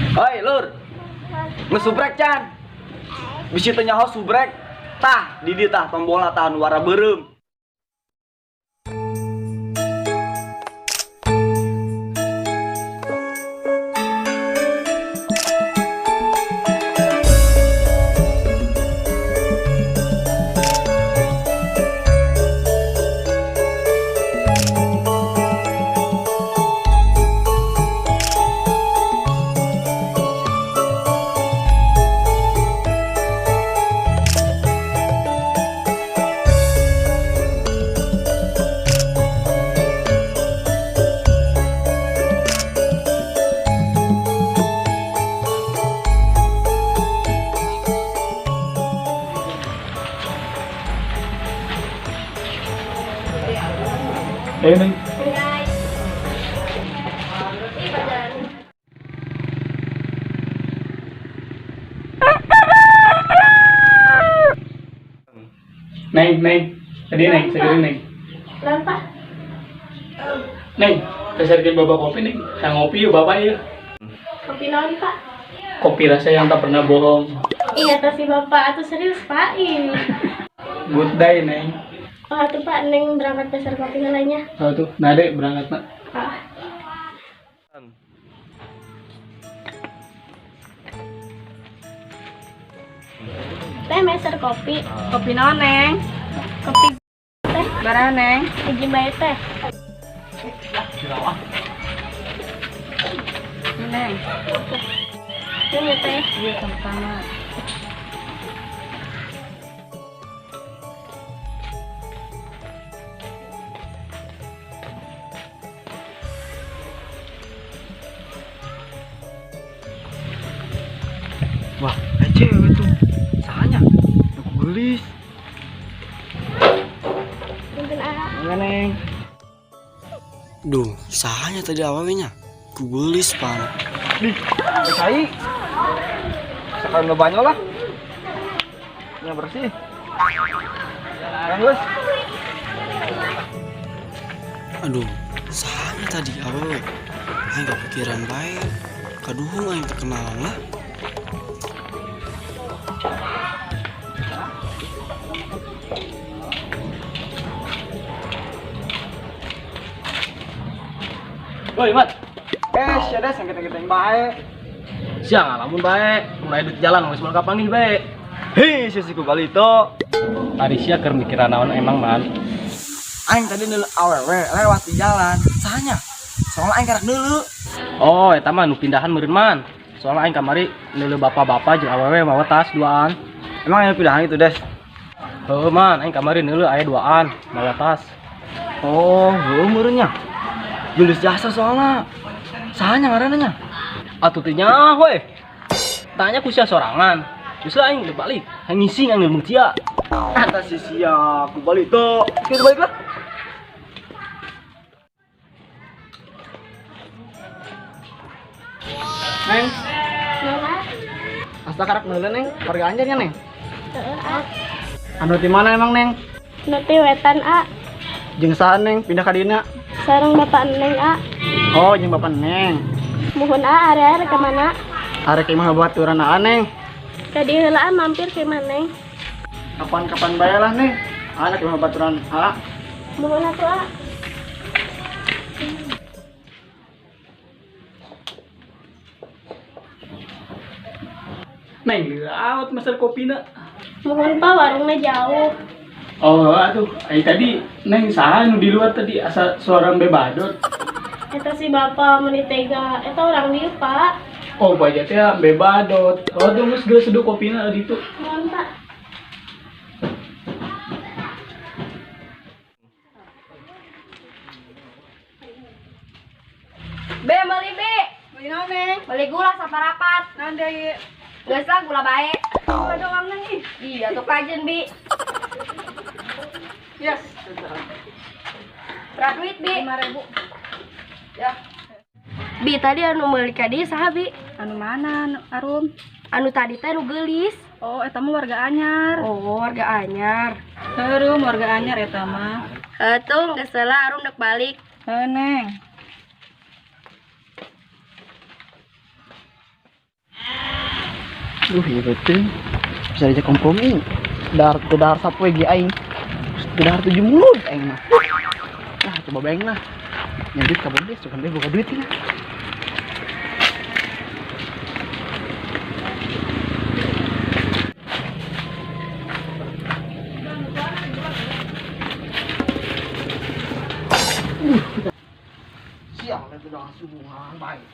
Oi, Lur. Ngesubrek can. Bisi teu nyaho subrek. Tah, di dieu tah tombolna tah nu warna beureum. Ayo, Neng. Neng, Neng. Tadi Neng, segera Neng. Lan, Pak. Neng, peserkin bapak kopi, Neng. Yang ngopi yuk bapak ya. Kopi naon, Pak? Kopi rasa yang tak pernah bohong. Iya, tapi Bapak atuh serius, Pak. Ih. Good day, Neng. Oh, atuh Pak, Neng berangkat peser kopi lainnya. Oh, tuh, nah dek berangkat nak. Ah. Teh meser kopi. Kopi naon, Neng? Kopi teh. Barang, Neng. Hiji bae teh. Ini, Neng. Ini ya teh. Iya, sama-sama. Wah, kayak cewek tuh. Sahanya. Aku gelis. Punten ah. Enggak, Neng. Duh, sahanya tadi awalnya. Ku gelis pan. Di, cai. Sekarang lo banyak lah. Yang bersih. Yang geus. Aduh, sahanya tadi awewe. Aing kepikiran bae. Kaduhung aing terkenalan lah. Woi, Mat. Eh, sia des yang kita-kita yang bae. Sia ngalamun bae, mulai di jalan geus moal kapanggih bae. Hei, si ku balito. Ari sia keur mikiran naon emang, Man? Aing tadi neuleuh awewe lewat di jalan. Sahanya? Soalnya aing karak neuleuh. Oh, eta mah nu pindahan meureun, Man. Soalnya aing kamari neuleuh bapak-bapak jeung awewe mawa tas duaan. Emang yang pindahan itu, Des? Heuh, Man, aing kamari neuleuh aya duaan mawa tas. Oh, heueuh meureun nya. Gelis jasa soalnya. Sahanya ngaranna nya? Atuh teh nyaho we. Tanya ku sia sorangan. Geus lah aing balik. Aing ngising aing neuleuh sia. Atas si sia ku balito. Kita balik lah. Neng, Mangga. asa karak neuleuh, Neng. Warga anjir nya, Neng. Heeh, ah. Anu di mana emang, Neng? Nu ti wetan, ah. Jeung saha, Neng? Pindah ka dina. Sareng bapak Neng, ah. Oh, jeung bapak Neng. Muhun ah, area rek ka mana? Arek imah baturan aa, Neng. Ka dieu heula ah, mampir ke imah Neng. Kapan-kapan bae lah, Neng. Anak imah baturan aa. Muhun atuh ah. Neng, awet meser kopina. Muhun Pak, warungnya jauh. Oh, aduh, ai tadi Neng saha nu di luar tadi asa suara bebadot. Eta si bapak meuni tega, eta urang dieu, Pak. Oh, baja teh bebadot. Oh, tuh geus geus seduh kopina di ditu. Muhun, Pak. Be, beli, Be. Beli naon, Neng? Beli gula saparapat. Naon deui? Geus lah gula bae. Gula doang, Neng ih. Iya, tuh kajen, Bi. Yes. Berapa duit, Bi? 5.000. Ya. Bi, tadi anu meuli ka dieu saha, Bi? Anu mana, anu Arum? Anu tadi teh nu geulis. Oh, eta mah warga anyar. Oh, warga anyar. Heuh, warga anyar eta mah. Heuh, tuh geus heula Arum dek balik. Heuh, Neng. Duh, iya betul. Bisa diajak kompromi. Dahar teu dahar sapoe ge aing. Teu dahar 7 mulut aing mah. Ah, coba bae lah. Yang duit ka Bondes, cuman bae boga duit ya. Siang itu udah subuhan baik.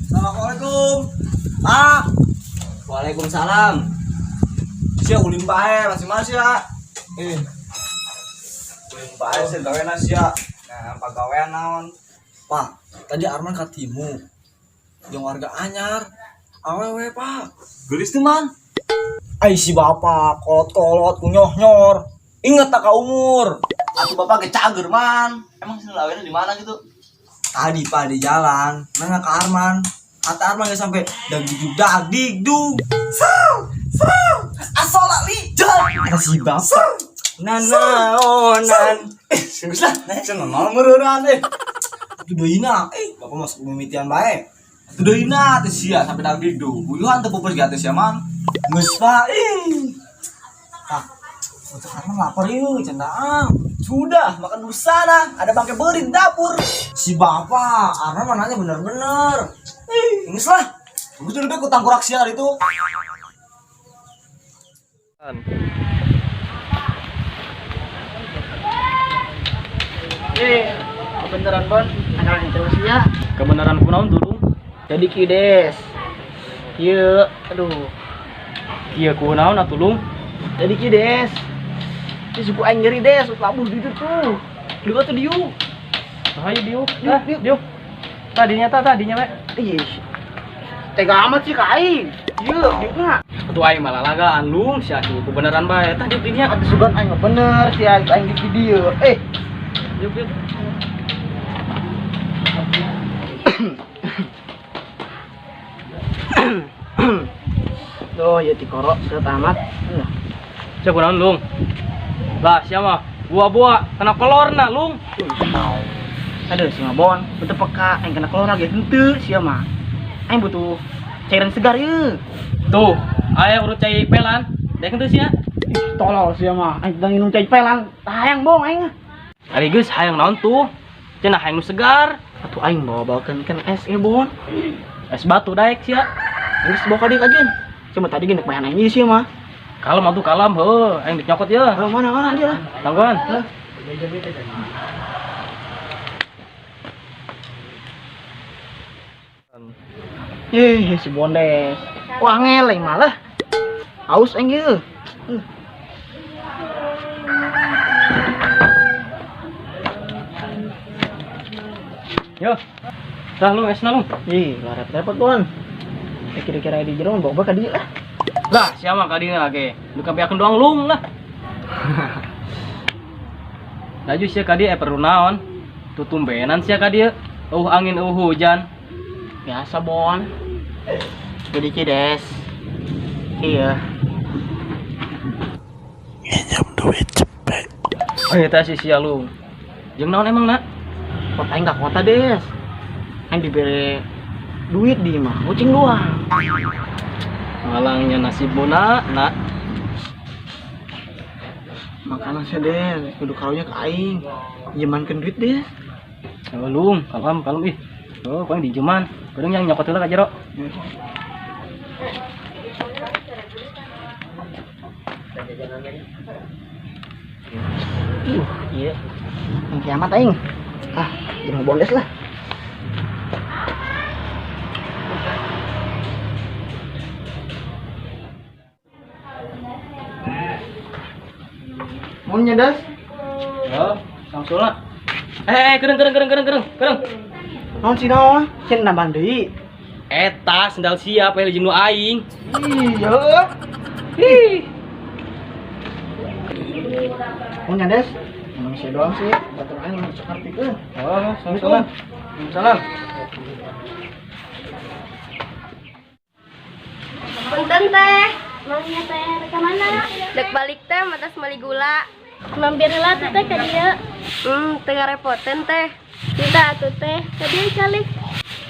Assalamualaikum. Pak. Waalaikumsalam. Sia ulin bae masing-masing ya. Ulin bae sih gaweana sia. Nah, pagawean naon? Pak, tadi Arman katimu. Jeung warga anyar. Awewe, Pak. Gelis tuh man. Ai si bapak kolot-kolot kunyoh-nyor. Inget tak ka umur. Atuh bapak ge cager man. Emang sih lawena di mana gitu? Tadi Pak di jalan, nanya ke Arman. Kata Arman gak sampai dagdugdug dagdigdug. Sau, sau. Asola lijan. Kata si bapak. Nanaonan. Serius lah, cenah nol meureunaan eh. Atuh deuna, bapak masuk mimitian bae. Atuh deuna teh sia sampai dagdigdug. Buyuhan teu pupus ge teh sia man. Geus Pak, ih. Pak, untuk Arman lapar yuk, cenah. Sudah, makan dulu sana. Ada bangke beri di dapur. Si bapak, Arman mah nanya bener-bener. Ih, geus lah. Geus dulu ku tangkurak sia itu. Kebenaran Bon, anak terus ya. Kebenaran kunaon dulu. Jadi kieu Des. Kieu, aduh. Kieu kunaon atuh lung. Jadi kieu Des. Ini suku aing nyeri Des, labuh di ditu tuh. Dieu tuh dieu. Hayu diuk. Tah, diuk. Tadinya tah tadinya we. Ih. Tega amat sih ka aing. Ieu, dieu mah. Atuh aing malah lagaan lung sia kieu kebenaran bae. Tah diuk dinya. Atuh sugan aing mah bener sih aing aing di dieu. Eh, Diuk diuk. tuh ya tikorok seueur amat. Sia kunaon lung? Lah sia mah buah-buah kena kolorna lung. Aduh, si Bon, betul peka, aing kena kolor lagi henteu sia mah. Aing butuh cairan segar ye. Tuh, aya urut cai pelan. Dek henteu sia. Ih, tolol sia mah, aing sedang minum cai pelan. Hayang bong aing. Ari geus hayang naon tuh? Cenah hayang nu segar. Atuh aing bawa-bawakeun kan es ye Bon. Es batu daek sia. Geus bawa ka dieu kajeun. Cuma tadi geunek bahan aing sia mah. Kalem atuh kalem heuh, aing dek nyokot ye. Heuh, mana mana dia lah. Tangguhan. Ih, si Bondes. Wah, ngeleng malah. Haus aing ieu. Yo. Tah lu esna lu. Ih, lah repot-repot, Bon. Eh, kira-kira di jero bawa ka dieu lah. Lah, sia mah ka dieu lagi. Nu kabeakeun doang lung lah. Laju sia ka dieu perlu naon? Tutumbenan sia ka dieu. Eueuh angin eueuh hujan. Biasa, Bon. Jadi Cides. Iya. Oh, eta si sia lung. Jeung naon emang nak? Kota aing ka kota, Des. Aing dibere duit di mah, kucing doang. Malangnya nasibmu nak, nak. Makanan sih, Des. Kudu karunya ke aing. Nyemankeun duit, Des. Oh, lung, kalem kalem ih. Oh, kau yang dijeman. Kadang yang nyokot heula ka jero. Iya. Yang kiamat aing. Ah, jeung Bondes lah. Mun nya, Das? Oh, langsung lah. Kereng kereng kereng kereng kereng kereng. Naon sih naon? Cen nambahan deui. Eta sendal siap eh jeung nu aing. Iya. Ih. Mun nya, Des? Emang sia doang sih, batur aing mah sok artikeun. Oh, salam. Salam. Punten teh. Mangnya teh rek ka mana? Dek balik teh matas meuli gula. Mampir heula atuh teh ka dieu. Teu ngarepoten teh. Kita atuh teh, ka dieu calik.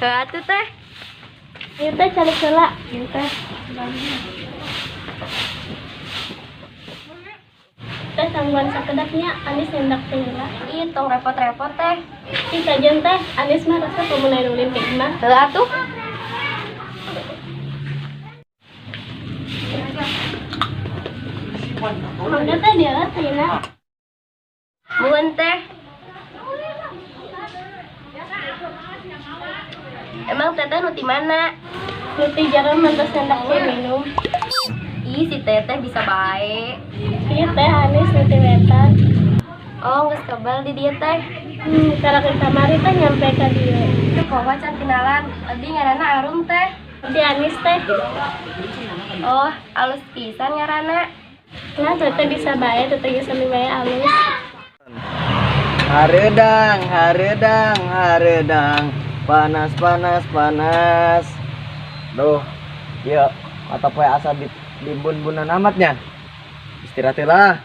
Heuh atuh teh. Ieu teh calik heula. Ieu teh. Teh tangguhan sakedapnya Anis nyendak teh heula. Ih, tong repot-repot teh. Ih kajian teh, Anis mah resep pemenang ulin ke imah. Heuh atuh. Mangga teh dia teh. Muhun teh. Emang teteh nu ti mana? Nu ti jarang mantas nyendak teh minum. Ih, si teteh bisa bae. Iya teh Anis nu ti wetan. Oh, geus kebal di dieu teh. Cara kamari teh nyampe ka dieu. Teu poho can kenalan. Abdi ngaranna Arum teh. Abdi Anis teh. Oh, alus pisan ngaranna. Nah, teteh bisa bae, teteh geus sami bae alus. Hareudang, hareudang, hareudang. Panas, panas, panas. Duh, ieu mata poe asa di bun-bunan amatnya. Istirahat lah.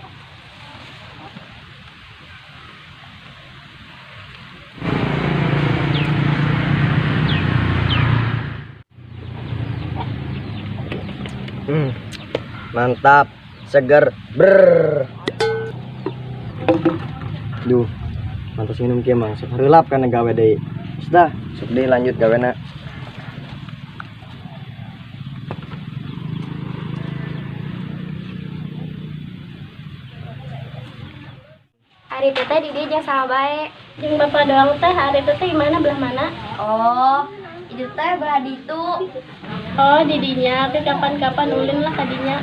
Mantap, seger, ber. Duh, mantas minum kieu mah, sok heulap kana gawe deui. Sudah, sok deui lanjut gawena. Ari teteh di dieu jeung saha bae? Jeung bapak doang teh, ari teteh mana belah mana? Oh, itu teh belah ditu. Oh, di dinya, ke kapan-kapan ulin lah kadinya.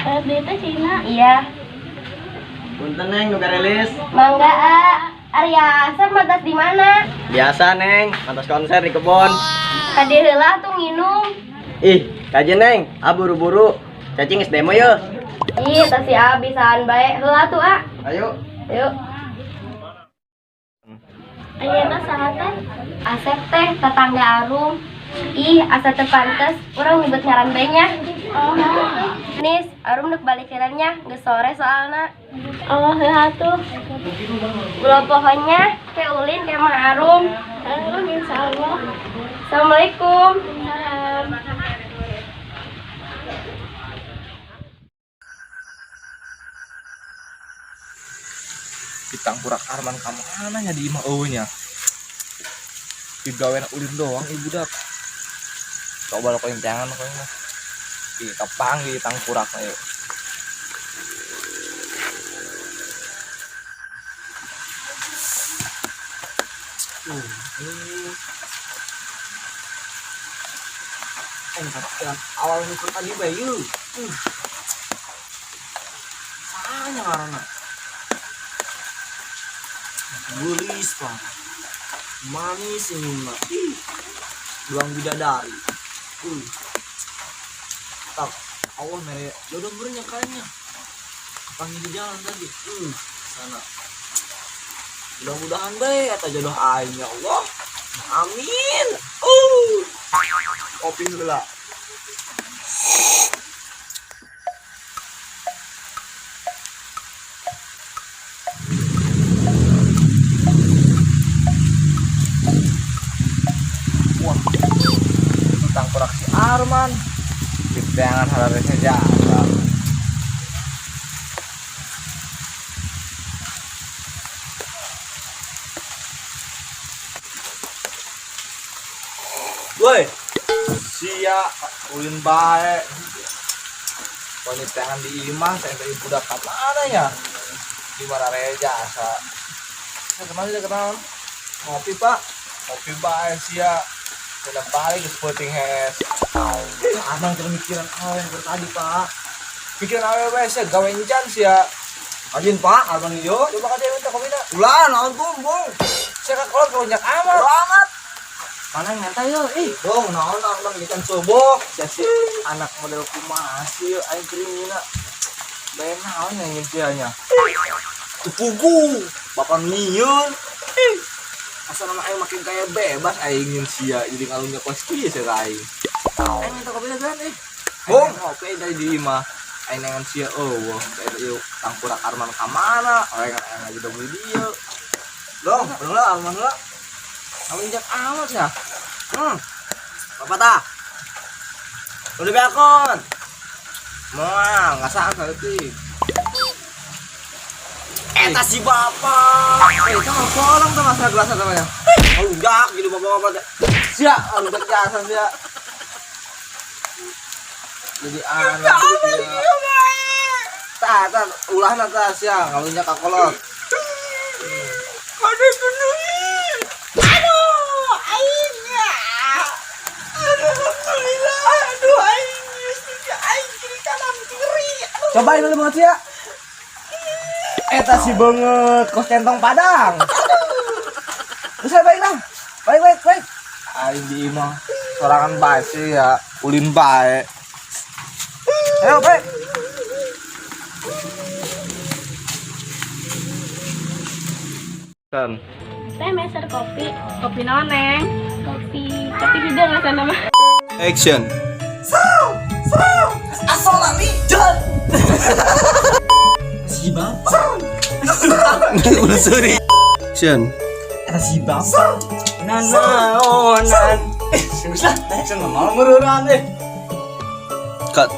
Di teh Cina. Iya. Punten Neng, nu garelis. Mangga, A. Ari Asep mantas di mana? Biasa Neng, mantas konser di kebon. Kadi heula tuh nginum. Ih, kajen Neng, ah buru-buru. Cacing geus demo yeuh. Ih, teh si A bisaan bae. Heula tuh, A. Ayo. Yuk. Ayeuna saha teh? Asep teh tetangga Arum. Ih, asa teu pantes urang nyebut ngaran bae nya. Oh, Nis, Arum deuk balik heula nya, geus sore soalna. Oh, heuh atuh. Ulah pohonnya ke ulin ke mah Arum. Arum insyaallah. Assalamualaikum. Salam. Pitangkurak Arman ka mana nya di imah eueuh nya. Digawean ulin doang ibu dak. Coba lo koin jangan koin mah. Ih, kapanggih tangkurak mah yuk. Awal mikir tadi bae yeuh. Sanya ngaranna. Geulis pak. Manis ini mah. Ih. Duang bidadari. Tak Allah mere jodoh berenya kayaknya. Kapanggih di jalan tadi. Sana. Mudah-mudahan bae eta jodoh aing ya Allah. Amin. Kopi heula. Wah, tangkurak si Arman. Jangan harusnya jaga. Woi, sia ulin bae. Wanita di imah, saya dari budak ka mana ya? Di mana reja asa. Saya kenal tidak kenal. Ngopi pak, ngopi bae sia. Udah balik ke sporting hes. Abang terus mikiran awe yang tadi pak. Pikiran awe bae sia gawe encan sia. Ajin pak, abang iyo. Coba ka dia minta kopi dah. Ulah, naon kumbung. Sia ka kolot kalau nyak amat. Amat. Mana yang minta yo? Ih, dong, naon abang ikan subuh. Sia si anak model kumaha sih aing keringina. Bae naon yang sia nya. Tupugu, bapak nyieun. Ih. Asa nama aing makin kaya bebas aing ingin sia jadi ngalunya kos kieu sia ka aing. Aing minta kopi kan eh. Bung. Ngopi dari di imah. Aing nengan sia eueuh, kayak ieu tangkurak Arman ka mana? Orang aing lagi dong di dieu. Dong, belum lah Arman lah. Injak amat ya. Bapak tah. Udah beakon. Moal, nggak sah berarti. Eta si bapak. Eh, itu nggak kolong tuh masalah gelas namanya. Ngelunjak gitu bapak-bapak teh. Sia, ngelunjak jasa sia. Jadi anak sia. Tah, tah, ulahna tah sia, ngelunjak ka kolot. Aduh, kuduin. Aduh, aing ya. Aduh, alhamdulillah. Aduh, aing aing kiri kanan kiri. Aduh. Cobain dulu banget sia. Eta si banget kos centong Padang. Terus saya baik lah. Baik, baik, baik. Aing di imah sorangan bae sih ya, ulin bae. Ayo, baik. Kan. Teh meser kopi, Kopi naon, Neng? Kopi kopi hidung asana mah. Action. Asal lijan. Si bapak. Udah sorry. Action. Eta si bapak. Nanaonan. Eh, susah. Action mau ngeruran deh. Cut.